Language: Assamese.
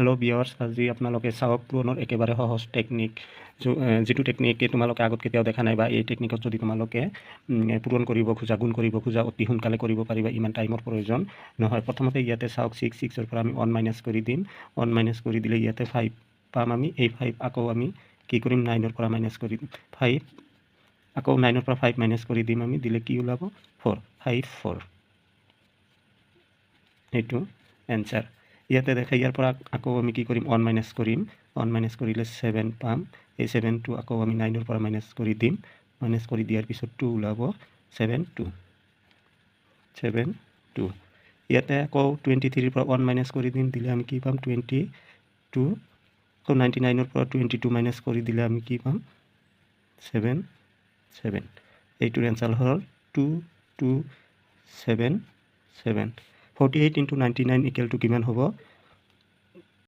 হেল্ল' ভিউৱাৰ্ছ, আজি আপোনালোকে চাওক পূৰণৰ একেবাৰে সহজ টেকনিক, যিটো টেকনিকে তোমালোকে আগত কেতিয়াও দেখা নাই বা এই টেকনিকত যদি তোমালোকে পূৰণ কৰিব খোজা, গুণ কৰিব খোজা, অতি সোনকালে কৰিব পাৰিবা, ইমান টাইমৰ প্ৰয়োজন নহয়। প্ৰথমতে ইয়াতে চাওক, ছিক্স ছিক্সৰ পৰা আমি ওৱান মাইনাছ কৰি দিম। ওৱান মাইনাছ কৰি দিলে ইয়াতে ফাইভ পাম আমি। এই ফাইভ আকৌ আমি কি কৰিম? নাইনৰ পৰা মাইনাছ কৰি দিম। ফাইভ আকৌ নাইনৰ পৰা ফাইভ মাইনাছ কৰি দিম আমি। দিলে কি ওলাব? ফ'ৰ, ফাইভ ফ'ৰ, এইটো এনচাৰ। ইয়াতে দেখা, ইয়াৰ পৰা আকৌ আমি কি কৰিম? ওৱান মাইনাছ কৰিম। ওৱান মাইনাছ কৰিলে ছেভেন পাম। এই ছেভেনটো আকৌ আমি নাইনৰ পৰা মাইনাছ কৰি দিম। মাইনাছ কৰি দিয়াৰ পিছত টু ওলাব, ছেভেন টু, ছেভেন টু। ইয়াতে আকৌ 23ৰ পৰা ওৱান মাইনাছ কৰি দিম। দিলে আমি কি পাম? 22। আকৌ 99ৰ পৰা 22 মাইনাছ কৰি দিলে আমি কি পাম? Seven seven. এইটোৰ এনচাৰ হ'ল 2277। 48 into 99 equal to কিমান হ'ব?